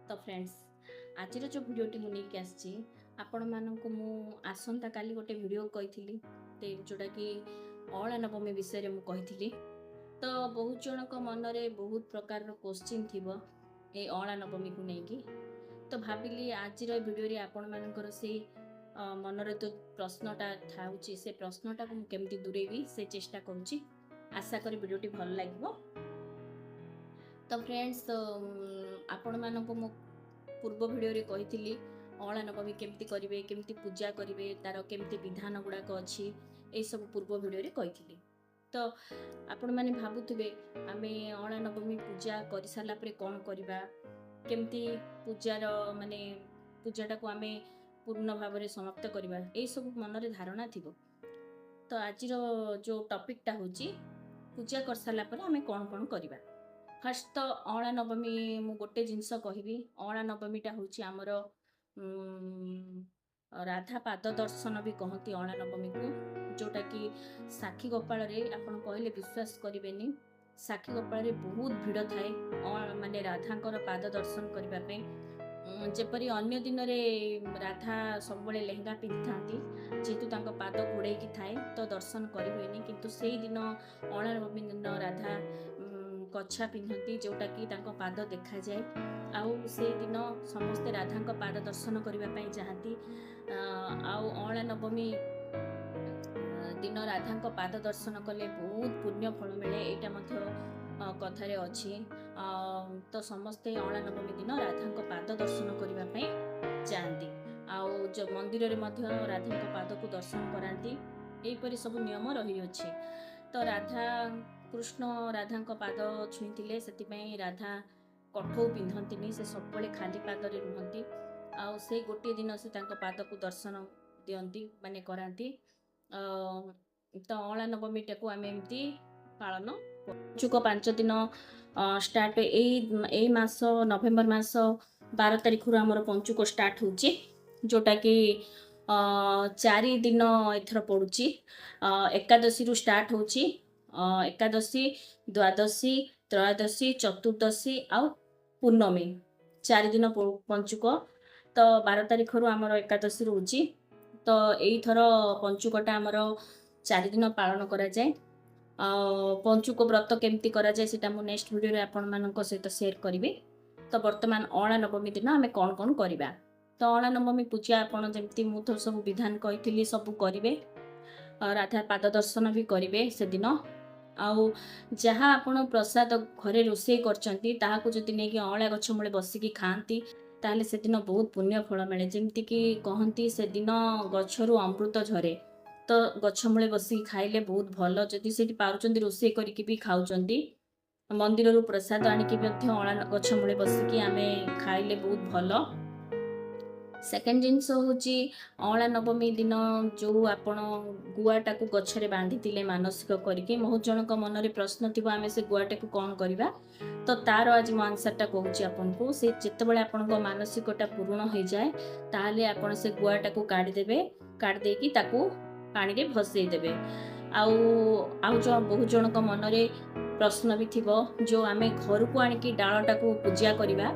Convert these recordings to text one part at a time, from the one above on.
ତ ଫ୍ରେଣ୍ଡସ୍, ଆଜିର ଯେଉଁ ଭିଡ଼ିଓଟି ମୁଁ ନେଇକି ଆସିଛି, ଆପଣମାନଙ୍କୁ ମୁଁ ଆସନ୍ତାକାଲି ଗୋଟେ ଭିଡ଼ିଓ କହିଥିଲି, ଯେଉଁଟାକି ଅଁଳା ନବମୀ ବିଷୟରେ ମୁଁ କହିଥିଲି। ତ ବହୁତ ଜଣଙ୍କ ମନରେ ବହୁତ ପ୍ରକାରର କୋଶ୍ଚିନ୍ ଥିବ ଏଇ ଅଁଳା ନବମୀକୁ ନେଇକି। ତ ଭାବିଲି ଆଜିର ଏ ଭିଡ଼ିଓରେ ଆପଣମାନଙ୍କର ସେଇ ମନରେ ଯେଉଁ ପ୍ରଶ୍ନଟା ଥାଉଛି, ସେ ପ୍ରଶ୍ନଟାକୁ ମୁଁ କେମିତି ଦୂରେଇବି ସେ ଚେଷ୍ଟା କରୁଛି। ଆଶା କରି ଭିଡ଼ିଓଟି ଭଲ ଲାଗିବ। ତ ଫ୍ରେଣ୍ଡସ୍, ଆପଣମାନଙ୍କୁ ମୁଁ ପୂର୍ବ ଭିଡ଼ିଓରେ କହିଥିଲି ଅଁଳା ନବମୀ କେମିତି କରିବେ, କେମିତି ପୂଜା କରିବେ, ତାର କେମିତି ବିଧାନ ଗୁଡ଼ାକ ଅଛି, ଏଇସବୁ ପୂର୍ବ ଭିଡ଼ିଓରେ କହିଥିଲି। ତ ଆପଣମାନେ ଭାବୁଥିବେ, ଆମେ ଅଁଳା ନବମୀ ପୂଜା କରିସାରିଲା ପରେ କ'ଣ କରିବା, କେମିତି ପୂଜାର ମାନେ ପୂଜାଟାକୁ ଆମେ ପୂର୍ଣ୍ଣ ଭାବରେ ସମାପ୍ତ କରିବା, ଏଇସବୁ ମନରେ ଧାରଣା ଥିବ। ତ ଆଜିର ଯେଉଁ ଟପିକଟା ହେଉଛି, ପୂଜା କରିସାରିଲା ପରେ ଆମେ କ'ଣ କ'ଣ କରିବା। ଫାର୍ଷ୍ଟ ତ ଅଁଳା ନବମୀ ମୁଁ ଗୋଟେ ଜିନିଷ କହିବି। ଅଁଳା ନବମୀଟା ହେଉଛି ଆମର ରାଧା ପାଦ ଦର୍ଶନ ବି କହନ୍ତି ଅଁଳା ନବମୀକୁ, ଯେଉଁଟାକି ସାକ୍ଷୀ ଗୋପାଳରେ, ଆପଣ କହିଲେ ବିଶ୍ୱାସ କରିବେନି, ସାକ୍ଷୀ ଗୋପାଳରେ ବହୁତ ଭିଡ଼ ଥାଏ ମାନେ ରାଧାଙ୍କର ପାଦ ଦର୍ଶନ କରିବା ପାଇଁ। ଯେପରି ଅନ୍ୟ ଦିନରେ ରାଧା ସବୁବେଳେ ଲେହେଙ୍ଗା ପିନ୍ଧିଥାନ୍ତି, ଯେହେତୁ ତାଙ୍କ ପାଦ ଘୋଡ଼େଇକି ଥାଏ ତ ଦର୍ଶନ କରିହୁଏନି, କିନ୍ତୁ ସେଇ ଦିନ ଅଁଳା ନବମୀ ଦିନ ରାଧା କଛା ପିନ୍ଧନ୍ତି, ଯେଉଁଟାକି ତାଙ୍କ ପାଦ ଦେଖାଯାଏ। ଆଉ ସେଇଦିନ ସମସ୍ତେ ରାଧାଙ୍କ ପାଦ ଦର୍ଶନ କରିବା ପାଇଁ ଯାଆନ୍ତି। ଆଉ ଅଁଳା ନବମୀ ଦିନ ରାଧାଙ୍କ ପାଦ ଦର୍ଶନ କଲେ ବହୁତ ପୁଣ୍ୟ ଫଳ ମିଳେ, ଏଇଟା ମଧ୍ୟ କଥାରେ ଅଛି। ତ ସମସ୍ତେ ଅଁଳା ନବମୀ ଦିନ ରାଧାଙ୍କ ପାଦ ଦର୍ଶନ କରିବା ପାଇଁ ଯାଆନ୍ତି ଆଉ ମନ୍ଦିରରେ ମଧ୍ୟ ରାଧାଙ୍କ ପାଦକୁ ଦର୍ଶନ କରାନ୍ତି। ଏହିପରି ସବୁ ନିୟମ ରହିଅଛି। ତ ରାଧା କୃଷ୍ଣ ରାଧାଙ୍କ ପାଦ ଛୁଇଁଥିଲେ, ସେଥିପାଇଁ ରାଧା କଠଉ ପିନ୍ଧନ୍ତିନି, ସେ ସବୁବେଳେ ଖାଲି ପାଦରେ ରୁହନ୍ତି। ଆଉ ସେଇ ଗୋଟିଏ ଦିନ ସେ ତାଙ୍କ ପାଦକୁ ଦର୍ଶନ ଦିଅନ୍ତି, ମାନେ କରାନ୍ତି। ତ ଅଁଳା ନବମୀଟାକୁ ଆମେ ଏମିତି ପାଳନ। ପଞ୍ଚୁକ 5 ଦିନ ଷ୍ଟାର୍ଟ ଏଇ ମାସ ନଭେମ୍ବର ମାସ 12 ତାରିଖରୁ ଆମର ପଞ୍ଚୁକ ଷ୍ଟାର୍ଟ ହେଉଛି, ଯେଉଁଟାକି 4 ଦିନ ଏଥର ପଡ଼ୁଛି। ଏକାଦଶୀରୁ ଷ୍ଟାର୍ଟ ହେଉଛି, ଏକାଦଶୀ, ଦ୍ୱାଦଶୀ, ତ୍ରୟୋଦଶୀ, ଚତୁର୍ଦ୍ଦଶୀ ଆଉ ପୂର୍ଣ୍ଣମୀ, 4 ଦିନ ପଞ୍ଚୁକ। ତ 12 ତାରିଖରୁ ଆମର ଏକାଦଶୀ ରହୁଛି। ତ ଏଇଥର ପଞ୍ଚୁକଟା ଆମର 4 ଦିନ ପାଳନ କରାଯାଏ। ଆଉ ପଞ୍ଚୁକ ବ୍ରତ କେମିତି କରାଯାଏ, ସେଇଟା ମୁଁ ନେକ୍ସଟ ଭିଡ଼ିଓରେ ଆପଣମାନଙ୍କ ସହିତ ସେୟାର କରିବି। ତ ବର୍ତ୍ତମାନ ଅଁଳା ନବମୀ ଦିନ ଆମେ କ'ଣ କ'ଣ କରିବା? ତ ଅଁଳା ନବମୀ ପୂଜା ଆପଣ ଯେମିତି ମୁଁ ତ ସବୁ ବିଧାନ କହିଥିଲି ସବୁ କରିବେ, ରାଧା ପାଦ ଦର୍ଶନ ବି କରିବେ ସେଦିନ। ଆଉ ଯାହା ଆପଣ ପ୍ରସାଦ ଘରେ ରୋଷେଇ କରିଛନ୍ତି, ତାହାକୁ ଯଦି ନେଇକି ଅଁଳା ଗଛ ମୂଳେ ବସିକି ଖାଆନ୍ତି, ତାହେଲେ ସେଦିନ ବହୁତ ପୁଣ୍ୟ ଫଳ ମିଳେ। ଯେମିତିକି କହନ୍ତି ସେଦିନ ଗଛରୁ ଅମୃତ ଝରେ। ତ ଗଛ ମୂଳେ ବସିକି ଖାଇଲେ ବହୁତ ଭଲ। ଯଦି ସେଇଠି ପାରୁଛନ୍ତି, ରୋଷେଇ କରିକି ବି ଖାଉଛନ୍ତି, ମନ୍ଦିରରୁ ପ୍ରସାଦ ଆଣିକି ମଧ୍ୟ ଅଁଳା ଗଛ ମୂଳେ ବସିକି ଆମେ ଖାଇଲେ ବହୁତ ଭଲ। ସେକେଣ୍ଡ ଜିନିଷ ହେଉଛି, ଅଁଳା ନବମୀ ଦିନ ଯେଉଁ ଆପଣ ଗୁଆଟାକୁ ଗଛରେ ବାନ୍ଧିଥିଲେ ମାନସିକ କରିକି, ବହୁତ ଜଣଙ୍କ ମନରେ ପ୍ରଶ୍ନ ଥିବ, ଆମେ ସେ ଗୁଆଟାକୁ କ'ଣ କରିବା? ତ ତାର ଆଜି ମୁଁ ଆନ୍ସରଟା କହୁଛି ଆପଣଙ୍କୁ। ସେ ଯେତେବେଳେ ଆପଣଙ୍କ ମାନସିକଟା ପୂରଣ ହେଇଯାଏ, ତାହେଲେ ଆପଣ ସେ ଗୁଆଟାକୁ କାଢ଼ିଦେବେ, କାଢ଼ି ଦେଇକି ତାକୁ ପାଣିରେ ଭସେଇ ଦେବେ। ଆଉ ଯେଉଁ ବହୁତ ଜଣଙ୍କ ମନରେ ପ୍ରଶ୍ନ ବି ଥିବ, ଯେଉଁ ଆମେ ଘରକୁ ଆଣିକି ଡାଳଟାକୁ ପୂଜା କରିବା,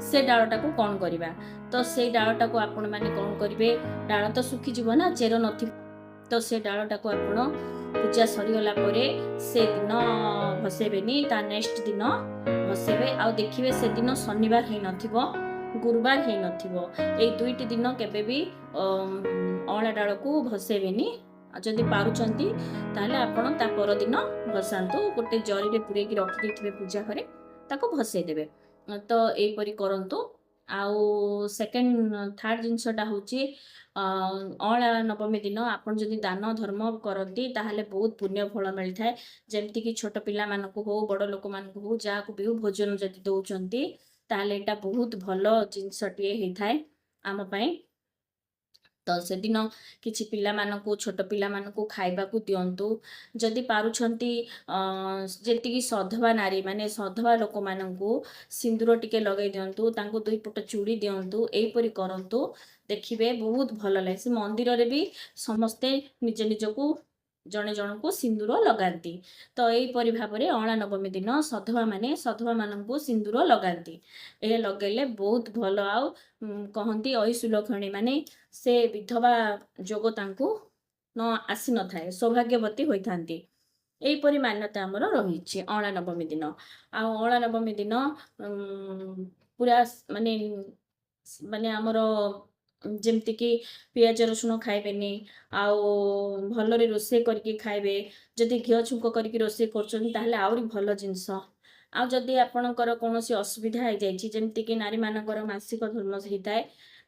ସେ ଡାଳଟାକୁ କ'ଣ କରିବା? ତ ସେଇ ଡାଳଟାକୁ ଆପଣମାନେ କ'ଣ କରିବେ? ଡାଳ ତ ଶୁଖିଯିବ ନା, ଚେର ନଥିବ। ତ ସେ ଡାଳଟାକୁ ଆପଣ ପୂଜା ସରିଗଲା ପରେ ସେଦିନ ଭସେଇବେନି, ତା ନେକ୍ସଟ ଦିନ ଭସେଇବେ। ଆଉ ଦେଖିବେ ସେଦିନ ଶନିବାର ହେଇନଥିବ, ଗୁରୁବାର ହେଇନଥିବ। ଏଇ ଦୁଇଟି ଦିନ କେବେ ବି ଅଁଳା ଡାଳକୁ ଭସେଇବେନି। ଆଉ ଯଦି ପାରୁଛନ୍ତି, ତାହେଲେ ଆପଣ ତା ପରଦିନ ଭସାନ୍ତୁ। ଗୋଟେ ଜରିରେ ପୂରେଇକି ରଖିଦେଇଥିବେ ପୂଜା ଘରେ, ତାକୁ ଭସେଇ ଦେବେ। ତ ଏଇପରି କରନ୍ତୁ। ଆଉ ସେକେଣ୍ଡ ଥାର୍ଡ ଜିନିଷଟା ହେଉଛି, ଅଁଳା ନବମୀ ଦିନ ଆପଣ ଯଦି ଦାନ ଧର୍ମ କରନ୍ତି, ତାହେଲେ ବହୁତ ପୁଣ୍ୟ ଫଳ ମିଳିଥାଏ। ଯେମିତିକି ଛୋଟ ପିଲାମାନଙ୍କୁ ହଉ, ବଡ଼ ଲୋକମାନଙ୍କୁ ହଉ, ଯାହାକୁ ବି ହଉ, ଭୋଜନ ଯଦି ଦେଉଛନ୍ତି, ତାହେଲେ ଏଇଟା ବହୁତ ଭଲ ଜିନିଷଟିଏ ହେଇଥାଏ ଆମ ପାଇଁ। ତ ସେଦିନ କିଛି ପିଲାମାନଙ୍କୁ, ଛୋଟ ପିଲାମାନଙ୍କୁ ଖାଇବାକୁ ଦିଅନ୍ତୁ ଯଦି ପାରୁଛନ୍ତି। ଯେତିକି ସଧବା ନାରୀ, ମାନେ ସଧବା ଲୋକମାନଙ୍କୁ ସିନ୍ଦୁର ଟିକେ ଲଗେଇ ଦିଅନ୍ତୁ, ତାଙ୍କୁ ଦୁଇ ପଟ ଚୁଡ଼ି ଦିଅନ୍ତୁ। ଏଇପରି କରନ୍ତୁ, ଦେଖିବେ ବହୁତ ଭଲ ଲାଗେ। ସେ ମନ୍ଦିରରେ ବି ସମସ୍ତେ ନିଜ ନିଜକୁ ଜଣେ ଜଣଙ୍କୁ ସିନ୍ଦୁର ଲଗାନ୍ତି। ତ ଏହିପରି ଭାବରେ ଅଁଳା ନବମୀ ଦିନ ସଧବା ମାନେ ସଧବା ମାନଙ୍କୁ ସିନ୍ଦୁର ଲଗାନ୍ତି। ଏହା ଲଗେଇଲେ ବହୁତ ଭଲ। ଆଉ କହନ୍ତି ଅହିସୁଲକ୍ଷଣୀ ମାନେ ସେ ବିଧବା ଯୋଗ ତାଙ୍କୁ ନ ଆସିନଥାଏ, ସୌଭାଗ୍ୟବତୀ ହୋଇଥାନ୍ତି। ଏହିପରି ମାନ୍ୟତା ଆମର ରହିଛି ଅଁଳା ନବମୀ ଦିନ। ଆଉ ଅଁଳା ନବମୀ ଦିନ ପୁରା ମାନେ ମାନେ ଆମର ଯେମିତିକି ପିଆଜ ରସୁଣ ଖାଇବେନି, ଆଉ ଭଲରେ ରୋଷେଇ କରିକି ଖାଇବେ। ଯଦି ଘିଅ ଛୁଙ୍କ କରିକି ରୋଷେଇ କରୁଛନ୍ତି, ତାହେଲେ ଆହୁରି ଭଲ ଜିନିଷ। ଆଉ ଯଦି ଆପଣଙ୍କର କୌଣସି ଅସୁବିଧା ହେଇଯାଇଛି, ଯେମିତିକି ନାରୀମାନଙ୍କର ମାସିକ ଧର୍ମ ହେଇଥାଏ,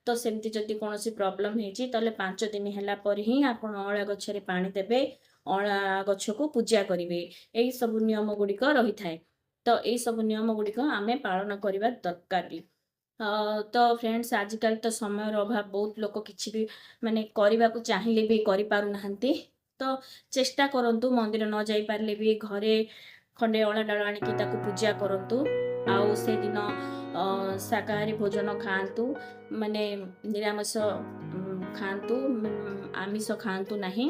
ତ ସେମିତି ଯଦି କୌଣସି ପ୍ରୋବ୍ଲେମ୍ ହେଇଛି, ତାହେଲେ 5 ଦିନ ହେଲା ପରେ ହିଁ ଆପଣ ଅଁଳା ଗଛରେ ପାଣି ଦେବେ, ଅଁଳା ଗଛକୁ ପୂଜା କରିବେ। ଏହି ସବୁ ନିୟମ ଗୁଡ଼ିକ ରହିଥାଏ। ତ ଏଇ ସବୁ ନିୟମ ଗୁଡ଼ିକ ଆମେ ପାଳନ କରିବା ଦରକାର ବି। ତ ଫ୍ରେଣ୍ଡସ୍, ଆଜିକାଲି ତ ସମୟର ଅଭାବ ବହୁତ, ଲୋକ କିଛି ବି ମାନେ କରିବାକୁ ଚାହିଁଲେ ବି କରିପାରୁନାହାନ୍ତି। ତ ଚେଷ୍ଟା କରନ୍ତୁ, ମନ୍ଦିର ନ ଯାଇପାରିଲେ ବି ଘରେ ଖଣ୍ଡେ ଅଁଳା ଡାଳ ଆଣିକି ତାକୁ ପୂଜା କରନ୍ତୁ। ଆଉ ସେଦିନ ଶାକାହାରୀ ଭୋଜନ ଖାଆନ୍ତୁ, ମାନେ ନିରାମିଷ ଖାଆନ୍ତୁ, ଆମିଷ ଖାଆନ୍ତୁ ନାହିଁ,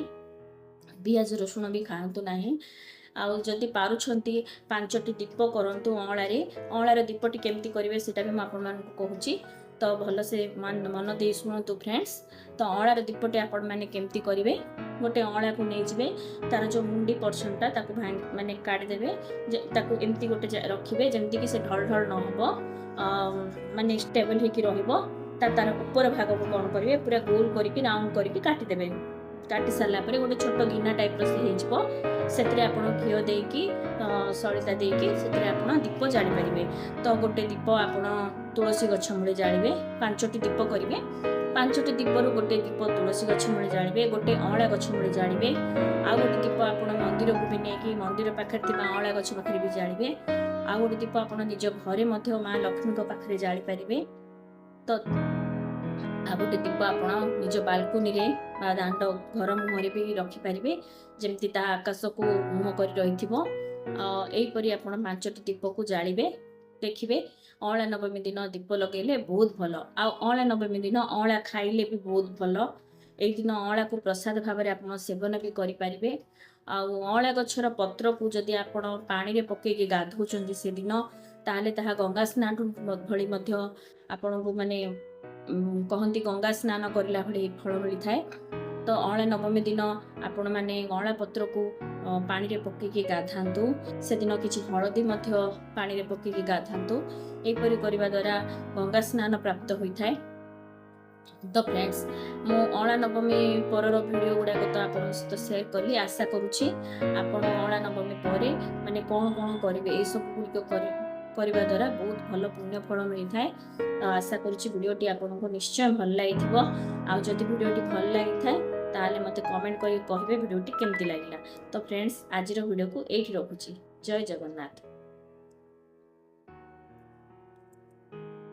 ପିଆଜ ରସୁଣ ବି ଖାଆନ୍ତୁ ନାହିଁ। ଆଉ ଯଦି ପାରୁଛନ୍ତି, ପାଞ୍ଚଟି ଦୀପ କରନ୍ତୁ ଅଁଳାରେ। ଅଁଳାର ଦୀପଟି କେମିତି କରିବେ, ସେଇଟା ବି ମୁଁ ଆପଣମାନଙ୍କୁ କହୁଛି, ତ ଭଲସେ ମନ ଦେଇ ଶୁଣନ୍ତୁ ଫ୍ରେଣ୍ଡସ୍। ତ ଅଁଳାର ଦୀପଟି ଆପଣମାନେ କେମିତି କରିବେ? ଗୋଟେ ଅଁଳାକୁ ନେଇଯିବେ, ତାର ଯେଉଁ ମୁଣ୍ଡି ପର୍ସନଟା ତାକୁ ଭାଙ୍ଗି ମାନେ କାଢ଼ିଦେବେ, ଯେ ତାକୁ ଏମିତି ଗୋଟେ ରଖିବେ ଯେମିତିକି ସେ ଢଳ ଢଳ ନ ହେବ, ମାନେ ଷ୍ଟେବଲ୍ ହେଇକି ରହିବ। ତାର ଉପର ଭାଗକୁ କ'ଣ କରିବେ? ପୁରା ଗୋଲ କରିକି, ରାଉଣ୍ଡ କରିକି କାଟିଦେବେ। କାଟି ସାରିଲା ପରେ ଗୋଟେ ଛୋଟ ଗିନା ଟାଇପ୍ର ସେ ହେଇଯିବ। ସେଥିରେ ଆପଣ ଘିଅ ଦେଇକି, ସଳିତା ଦେଇକି ସେଥିରେ ଆପଣ ଦୀପ ଜାଳିପାରିବେ। ତ ଗୋଟେ ଦୀପ ଆପଣ ତୁଳସୀ ଗଛ ମୂଳେ ଜାଳିବେ। ପାଞ୍ଚଟି ଦୀପ କରିବେ। ପାଞ୍ଚଟି ଦୀପରୁ ଗୋଟେ ଦୀପ ତୁଳସୀ ଗଛ ମୂଳେ ଜାଳିବେ, ଗୋଟେ ଅଁଳା ଗଛ ମୂଳେ ଜାଳିବେ, ଆଉ ଗୋଟେ ଦୀପ ଆପଣ ମନ୍ଦିରକୁ ବି ନେଇକି ମନ୍ଦିର ପାଖରେ ଥିବା ଅଁଳା ଗଛ ପାଖରେ ବି ଜାଳିବେ, ଆଉ ଗୋଟେ ଦୀପ ଆପଣ ନିଜ ଘରେ ମଧ୍ୟ ମା ଲକ୍ଷ୍ମୀଙ୍କ ପାଖରେ ଜାଳିପାରିବେ। ତ ଆଉ ଗୋଟେ ଦୀପ ଆପଣ ନିଜ ବାଲକୁନିରେ ବା ଦାଣ୍ଡ ଘର ମୁହଁରେ ବି ରଖିପାରିବେ, ଯେମିତି ତାହା ଆକାଶକୁ ମୁହଁ କରି ରହିଥିବ। ଏହିପରି ଆପଣ ପାଞ୍ଚଟି ଦୀପକୁ ଜାଳିବେ। ଦେଖିବେ, ଅଁଳା ନବମୀ ଦିନ ଦୀପ ଲଗେଇଲେ ବହୁତ ଭଲ। ଆଉ ଅଁଳା ନବମୀ ଦିନ ଅଁଳା ଖାଇଲେ ବି ବହୁତ ଭଲ। ଏଇ ଦିନ ଅଁଳାକୁ ପ୍ରସାଦ ଭାବରେ ଆପଣ ସେବନ ବି କରିପାରିବେ। ଆଉ ଅଁଳା ଗଛର ପତ୍ରକୁ ଯଦି ଆପଣ ପାଣିରେ ପକେଇକି ଗାଧଉଛନ୍ତି ସେଦିନ, ତାହେଲେ ତାହା ଗଙ୍ଗା ସ୍ନାନ ଭଳି ମଧ୍ୟ ଆପଣଙ୍କୁ ମାନେ କହନ୍ତି ଗଙ୍ଗା ସ୍ନାନ କରିଲା ଭଳି ଫଳ ମିଳିଥାଏ। ତ ଅଁଳା ନବମୀ ଦିନ ଆପଣମାନେ ଅଁଳା ପତ୍ରକୁ ପାଣିରେ ପକେଇକି ଗାଧାନ୍ତୁ। ସେଦିନ କିଛି ହଳଦୀ ମଧ୍ୟ ପାଣିରେ ପକେଇକି ଗାଧାନ୍ତୁ। ଏହିପରି କରିବା ଦ୍ୱାରା ଗଙ୍ଗା ସ୍ନାନ ପ୍ରାପ୍ତ ହୋଇଥାଏ। ତ ଫ୍ରେଣ୍ଡସ୍, ମୁଁ ଅଁଳା ନବମୀ ପରର ଭିଡ଼ିଓ ଗୁଡ଼ାକ ତ ଆପଣଙ୍କ ସହିତ ସେୟାର କଲି। ଆଶା କରୁଛି ଆପଣ ଅଁଳା ନବମୀ ପରେ ମାନେ କ'ଣ କ'ଣ କରିବେ, ଏଇସବୁ ଗୁଡ଼ିକ କରିବା ଦ୍ୱାରା ବହୁତ ଭଲ ପୁଣ୍ୟ ଫଳ ମିଳିଥାଏ। ତ ଆଶା କରୁଛି ଭିଡ଼ିଓଟି ଆପଣଙ୍କୁ ନିଶ୍ଚୟ ଭଲ ଲାଗିଥିବ। ଆଉ ଯଦି ଭିଡ଼ିଓଟି ଭଲ ଲାଗିଥାଏ, ତାହେଲେ ମୋତେ କମେଣ୍ଟ କରିକି କହିବେ ଭିଡ଼ିଓଟି କେମିତି ଲାଗିଲା। ତ ଫ୍ରେଣ୍ଡସ୍, ଆଜିର ଭିଡ଼ିଓକୁ ଏଇଠି ରଖୁଛି। ଜୟ ଜଗନ୍ନାଥ।